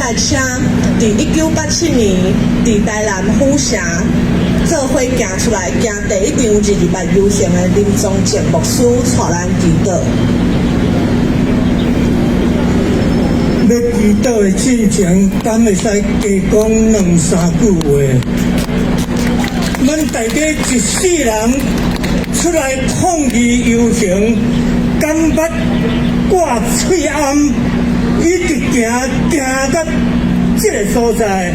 來請佇1987年佇台南府城做伙行出來行第一場22捌遊行的林宗正牧師帶咱祈禱。欲祈禱的進前，敢會使加講兩三句話？阮大家一世人出來抗議遊行，敢捌掛喙罨，一直行行到這个所在？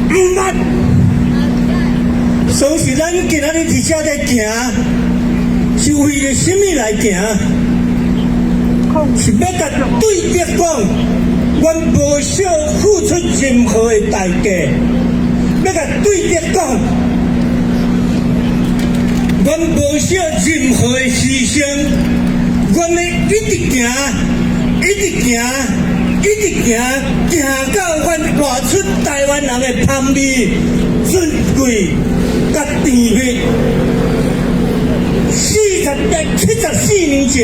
毋捌。所以咱今仔日佇遮咧行，是為著啥物來行？是欲共對敵講，阮無惜付出任何的代價。欲共對敵講，阮無惜任何的犧牲，阮欲一直行，一直行，一直行，行到阮活出台灣人的芳味、尊貴佮甜蜜。74年前，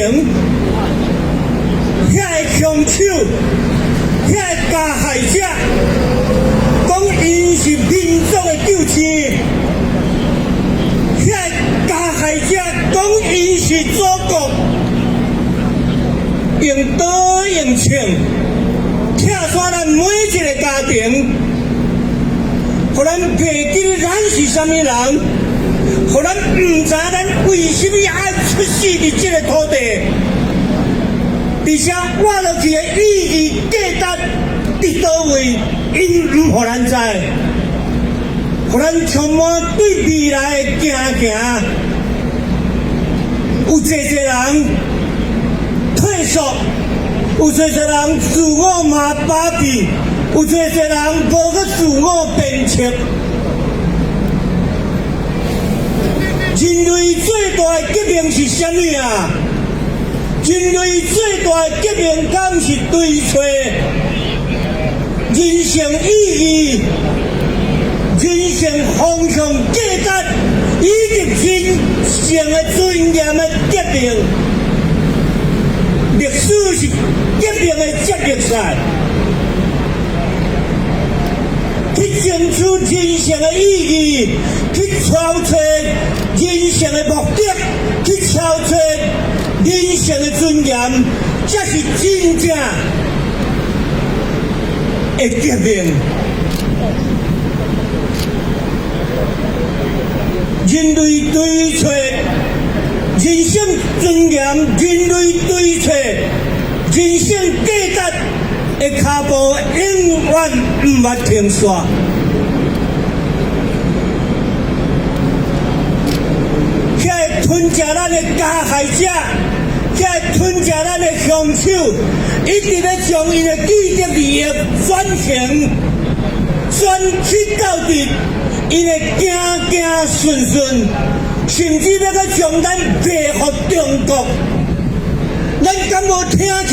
遐个兇手，遐个加害者，講𪜶是民族的救星，遐个加害者講𪜶是祖國，用刀用槍，拆散咱每一个家庭，予咱袂記得咱是啥物人，予咱毋知咱為啥物愛出世佇這个土地。而且活落去的意義價值佇佗位，𪜶毋予咱知，予咱充滿對未來的驚驚。有濟濟人退縮，有濟濟人自我麻痹，有濟濟人無去自我鞭策。人類最大的革命是啥物啊？人類最大的革命，敢毋是追揣人生意義、人生方向、價值以及人性的尊嚴的革命？歷史是革命的接力賽，去爭取人生的意義，去超揣人生的目的，去超揣人生的尊嚴，才是真正的革命。人類追揣人生尊嚴，人類追揣人生價值的跤步，永遠毋捌停煞。遐个吞食咱的加害者，遐个吞食咱的兇手，一直欲將𪜶的既得利益轉型，轉去到佇𪜶的子子孫孫，甚至欲閣將咱賣予中國。咱敢無聽去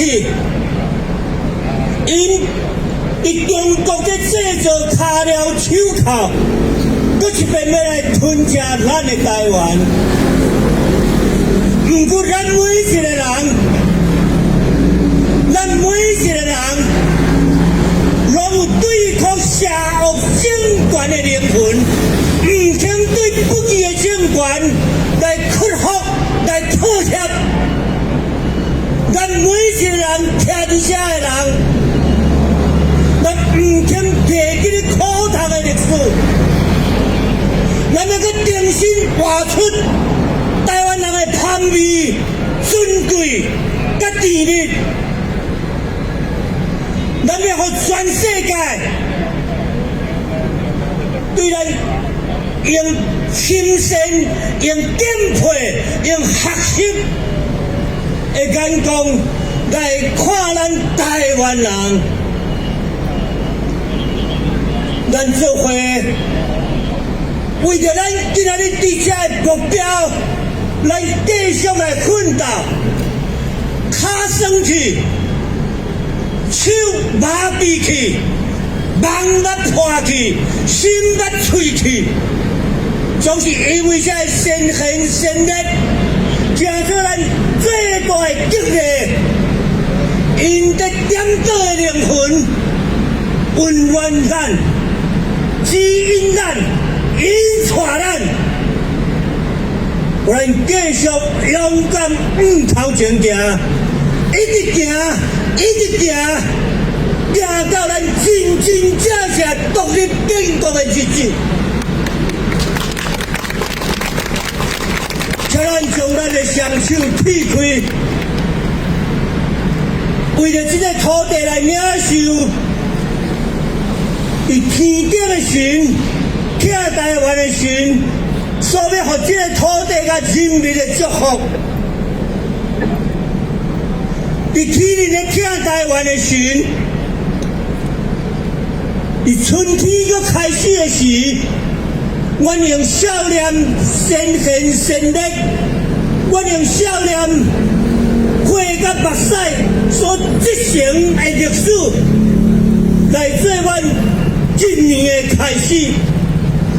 ？𪜶佇中國咧製造跤鐐手銬，閣一遍欲來吞食咱的台灣。毋過咱每一个人，咱每一个人，攏有對抗邪惡政權的靈魂，毋肯對不義的政權來屈服、來妥協。咱每一个人徛佇遮的人，咱毋肯袂記得苦痛的歷史，咱欲閣重新活出台灣人的芳味、尊貴佮甜蜜。咱欲予全世界對咱用親善、用敬佩、用學習的眼光來看咱台灣人。咱做伙為著咱今仔日佇遮的目標，來繼續來奮鬥，跤酸去，手麻痹去，夢欲破去，心欲碎去，總是因為這个先賢先烈，成做咱最大的激勵，𪜶佇顛倒的靈魂，溫暖咱，指引咱，引帶咱，予咱繼續勇敢向頭前行，一直行，一直行，行到咱真真正正獨立建國的日子。請咱將咱的雙手劈開，為著這个土地來領受，佇天頂的神，疼台灣的神，所欲予這个土地佮人民的祝福。佇天靈的疼台灣的神，佇春天閣開始的時，阮用笑臉先賢先烈，阮用笑臉血佮目屎所織成的歷史，來做阮一年的開始。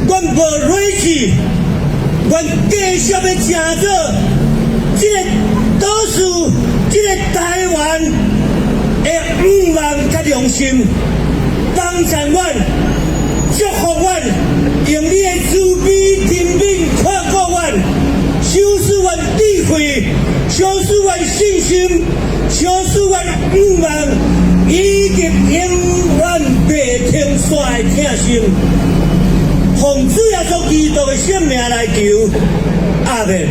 阮無放棄，阮繼續欲成做這个島嶼、這个台灣的願望佮良心，幫助阮，祝福阮，用你的慈悲憐憫看顧阮，賞賜阮智慧，賞賜阮信心，賞賜阮願望，以及永遠袂停歇的疼心。奉主耶穌基督的聖名來求，阿們。